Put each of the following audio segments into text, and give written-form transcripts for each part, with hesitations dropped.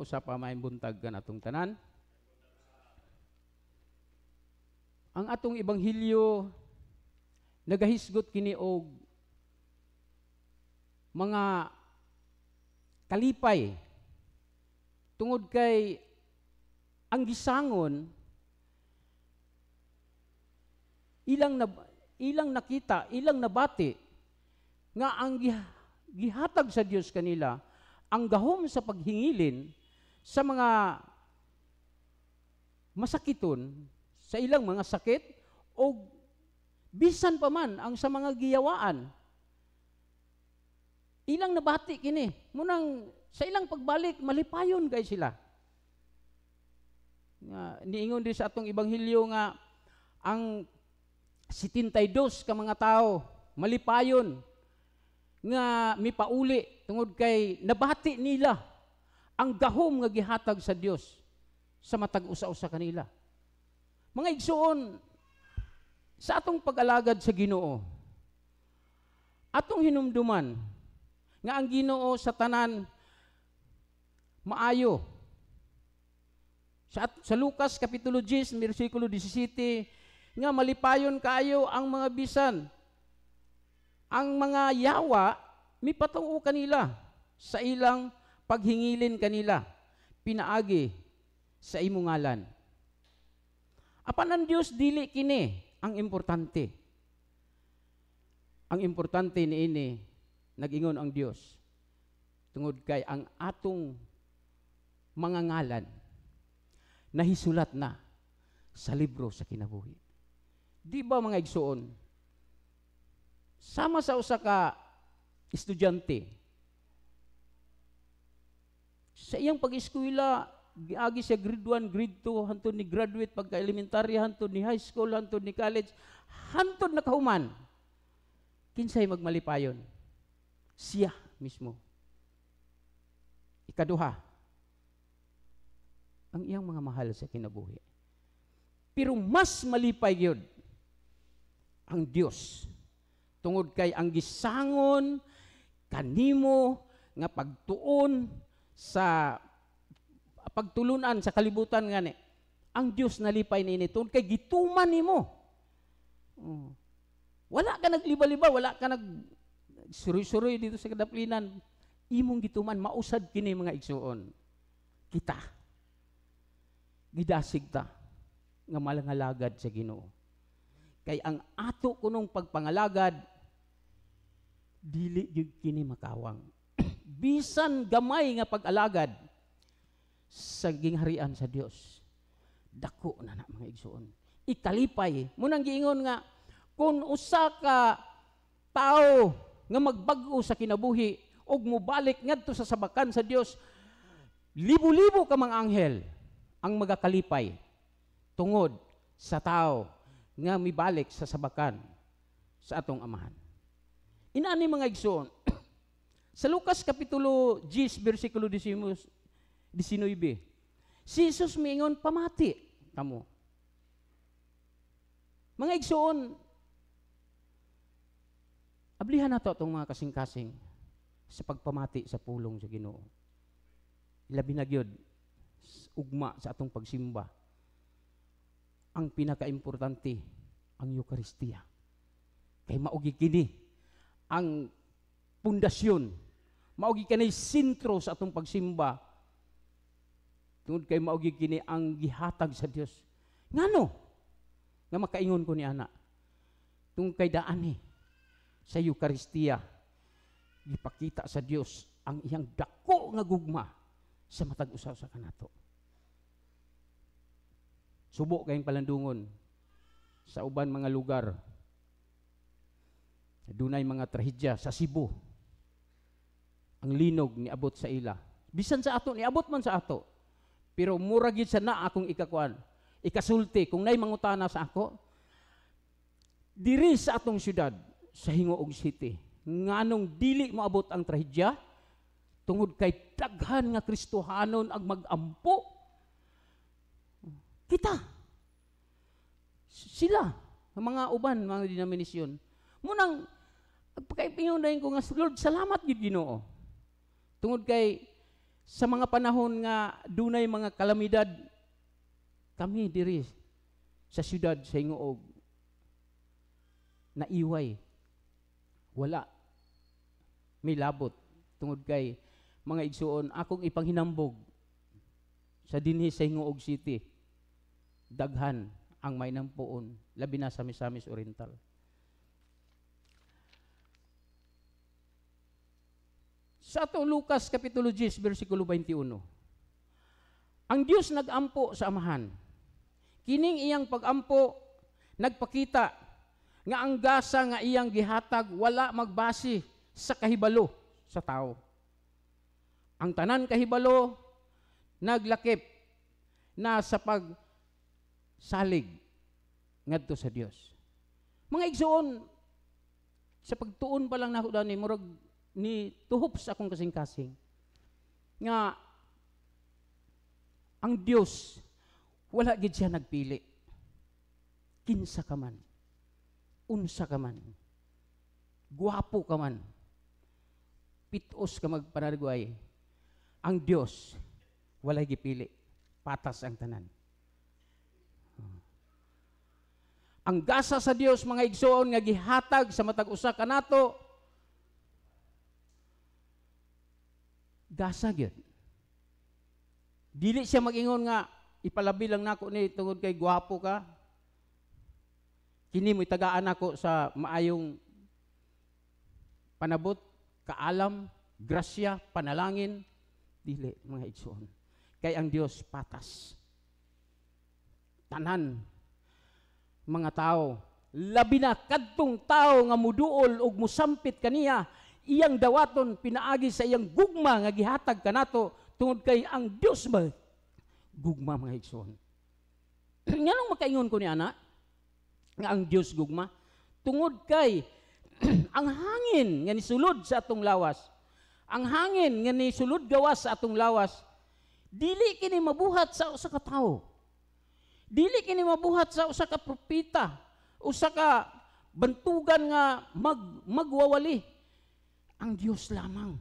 Usa pa, maayong buntag kanatong tanan. Ang atong ebanghelyo nagahisgot kini og mga kalipay tungod kay ang gisangon ilang na, ilang nakita, ilang nabati nga ang gihatag sa Dios kanila ang gahom sa paghingilin sa mga masakiton sa ilang mga sakit o bisan pa man ang sa mga giyawaan. Ilang nabati kini, munang sa ilang pagbalik malipayon kay sila. Nga niingon din sa atong ebanghelyo nga ang 72 ka mga tao malipayon nga mipauli tungod kay nabati nila ang gahom nga gihatag sa Dios sa matag usa-usa kanila. Mga igsuon, sa atong pag-alagad sa Ginoo, atong hinumduman nga ang Ginoo sa tanan maayo. Sa Lucas Kapitulo 10, versikulo 17, nga malipayon kaayo ang mga bisan ang mga yawa mipatuo kanila sa ilang paghingilin kanila pinaagi sa imong ngalan. Apan ang Dios, dili kini ang importante. Ang importante niini, nag-ingon ang Dios, tungod kay ang atong mga ngalan nahisulat na sa libro sa kinabuhi. Di ba, mga igsuon, sama sa usa ka estudyante sa iyang pag-eskwela, giagi siya grade 1, grade 2, hantod ni graduate pagka elementarya, hantod ni high school, hantod ni college, hantod nakahuman. Kinsay magmalipayon? Siya mismo. Ikaduha, ang iyang mga mahal sa kinabuhi. Pero mas malipay gyud ang Dios tungod kay ang gisangon kanimo nga pagtuon sa pagtulunan sa kalibutan ngani, ang Dios nalipay niini tungod kay gituman nimo. Oh. Wala ka nagliba-liba, wala ka nag suroy-suroy dito sa kadaplinan. Imong gituman, mausad kini, mga igsuon. Kita gidasig ta nga malangalagad sa Ginoo. Kay ang ato kunong pagpangalagad, dili gyud kini makawang. Bisan gamay nga pag-alagad sa gingharian sa Dios, dako na na, mga igsuon. Ikalipay. Munang giingon nga kung usa ka tao nga magbag-o sa kinabuhi ug mobalik ngadto sa sabakan sa Dios, libo-libo ka mga anghel ang magakalipay tungod sa tao nga mibalik sa sabakan sa atong Amahan. Inani, mga igsoon, sa Lucas Kapitulo 10 versikulo 19, si Jesus miingon, "Pamati kamo." Mga igsoon, ablihan nato atong mga kasing-kasing sa pagpamati sa pulong sa Ginoo. Labi na gyud ugma sa atong pagsimba. Ang pinakaimportante, ang Eukaristiya. Kay mao gyud kini ang pundasyon, mao gyud kini sentro sa atong pagsimba. Tungod kay mao gyud kini ang gihatag sa Dios. Ngano nga makaingon ko ni ana? Tungod kay daan ni sa Eukaristiya gipakita sa Dios ang iyang dako nga gugma sa matag usa sa kanato. Subo kayong palandungon sa uban mga lugar. Dunay mga trahedya sa Cebu. Ang linog niabot sa ila. Bisan sa ato, niabot man sa ato. Pero mura gyud sa na akong ikakuan, ikasulti kung nay mangutana sa ako diri sa atong syudad sa Gingoog City, nganong dili moabot ang trahedya? Tungod kay daghan nga Kristohanon ang magampo. Kita sila ang mga uban mga denominasyon. Munang pagkaipingon ko nga, "Lord, salamat gid Ginoo." Tungod kay Sa mga panahon nga dunay mga kalamidad, kami diri sa siyudad sa Gingoog naiway. Wala may labot tungod kay, mga igsuon, akong ipanghinambog sa dinhi sa Gingoog City, daghan ang may nampuon, labi na sa Misamis Oriental. Sa ato Lucas Kapitulo 10, versikulo 21. Ang Dios nagampo sa Amahan. Kining iyang pagampo nagpakita nga ang gasa nga iyang gihatag wala magbase sa kahibalo sa tao. Ang tanan kahibalo naglakip na sa pagsalig ngadto sa Dios. Mga igsuon, sa pagtuon pa lang nako dani, murag ni tuhop sa akong kasing-kasing nga ang Dios wala gid siya nagpili. Kinsa ka man, unsa ka man, guwapo ka man, pitos ka magpanarigway, ang Dios walay gipili, patas ang tanan. Ang gasa sa Dios, mga igsoon, nga gihatag sa matag usa kanato, gasa gyud. Dili siya mag-ingon nga ipalabi lang nako ni tungod kay gwapo ka. Kini mo itagaan nako sa maayong panabot, kaalam, grasya, panalangin. Dili, mga igsoon. Kay ang Dios patas. Tanan mga tao, labi na kadtong tao nga muduol og musampit kaniya, iyang dawaton pinaagi sa iyang gugma nga gihatag kanato, tungod kay ang Dios ba gugma, mga igsoon. Nganong makaingon ko ni ana nga ang Dios gugma? Tungod kay ang hangin nga nisulod sa atong lawas, ang hangin nga nisulod gawas sa atong lawas, dili kini mabuhat sa usa ka tawo. Dili kini mabuhat sa usa ka propeta, usa ka bantugan nga magwawali. Ang Dios lamang.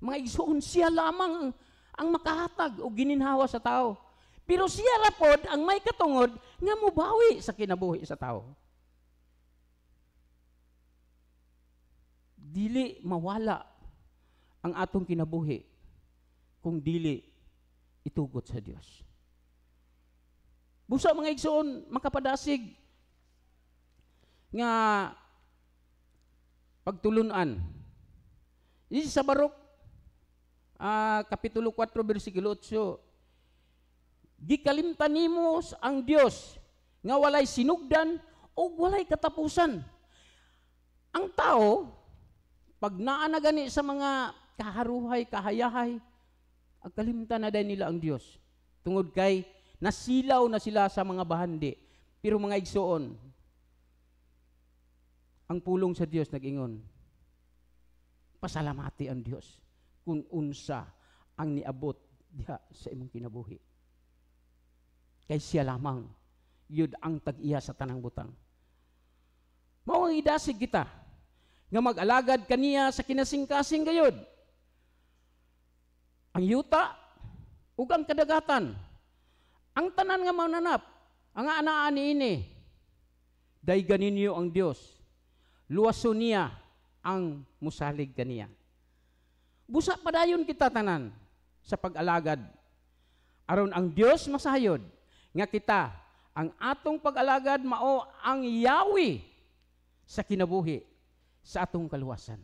Mga igsoon, siya lamang ang makahatag o gininhawa sa tao. Pero siya rapod ang may katungod nga mubawi sa kinabuhi sa tao. Dili mawala ang atong kinabuhi kung dili itugot sa Dios. Busa, mga igsoon, makapadasig nga pagtulunan. Ini sa Barok, Kapitulo 4, versikulo 8, gikalimtan nimo ang Dios nga walay sinugdan o walay katapusan. Ang tao, pag naa na gani sa mga kaharuhay, kahayahay, agkalimtan na dahil nila ang Dios. Tungod kay nasilaw na sila sa mga bahandi. Pero mga igsoon, ang pulong sa Dios nag-ingon, pasalamati ang Dios kung unsa ang niabot diha sa imong kinabuhi. Kay siya lamang yun ang tag-iya sa tanang butang. Mao ang idasig kita nga mag-alagad kaniya sa kinasingkasing gayod. Ang yuta ug ang kadagatan, ang tanan nga mananap, ang anaan niini, daygan ninyo ang Dios, luwason niya ang musalig kaniya. Busa padayon kita tanan sa pag-alagad, aron ang Dios masayod nga kita ang atong pag-alagad mao ang yawi sa kinabuhi sa atong kaluwasan.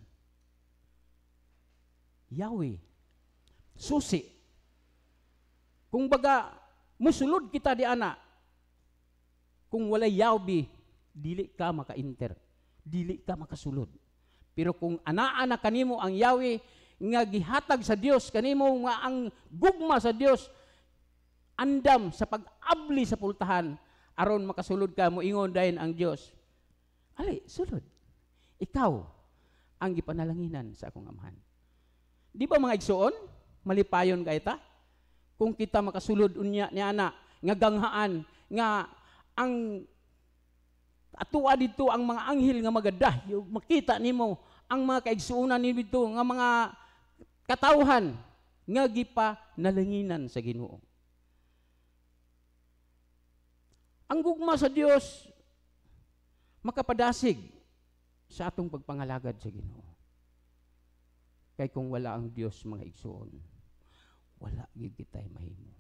Yawi, susi. Kung baga musulod kita di ana, kung walay yawi, dili ka maka-enter, dili ka makasulod. Pero kung anaa na kanimo ang yawi nga gihatag sa Dios kanimo, nga ang gugma sa Dios andam sa pag-abli sa pultahan aron makasulod ka, moingon dayon ang Dios, ali sulod. Ikaw ang gipanalanginan sa akong Amahan. Di ba, mga igsoon, malipayon kay ta kung kita makasulod unya ni ana nga ganghaan nga ang atua dito ang mga anghel nga magadah, makita nimo ang mga kaigsuonan nimo dito nga mga katawhan. Nga gipa nalanginan sa Ginoo. Ang gugma sa Dios makapadasig sa atong pagpangalagad sa Ginoo. Kay kung wala ang Dios, mga igsoon, wala gid kitay mahimo.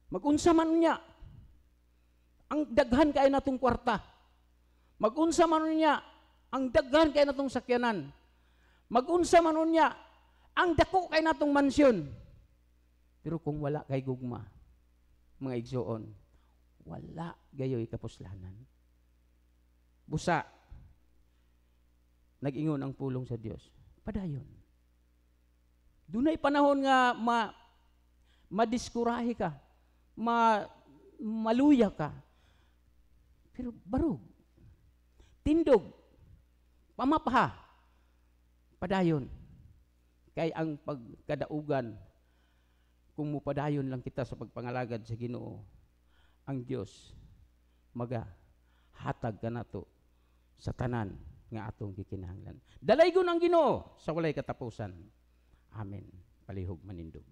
Magunsa man niya ang daghan kay natong kwarta. Magunsa man niya ang daghan kay natong sakyanan. Magunsa man unya ang dako kay natong mansyon. Pero kung wala kay gugma, mga igsoon, wala gayoy kapuslanan. Busa, nag-ingon ang pulong sa Dios. Padayon. Dunay panahon nga madiskurahe ka, maluya ka. Pero barog, tindog, pamapaha, padayon. Kay ang pagkadaugan, kung mupadayon lang kita sa pagpangalagad sa Ginoo, ang Dios maga hatag kanato sa tanan nga atong gikinahanglan. Dalaygon ang Ginoo sa walay katapusan. Amen. Palihog manindog.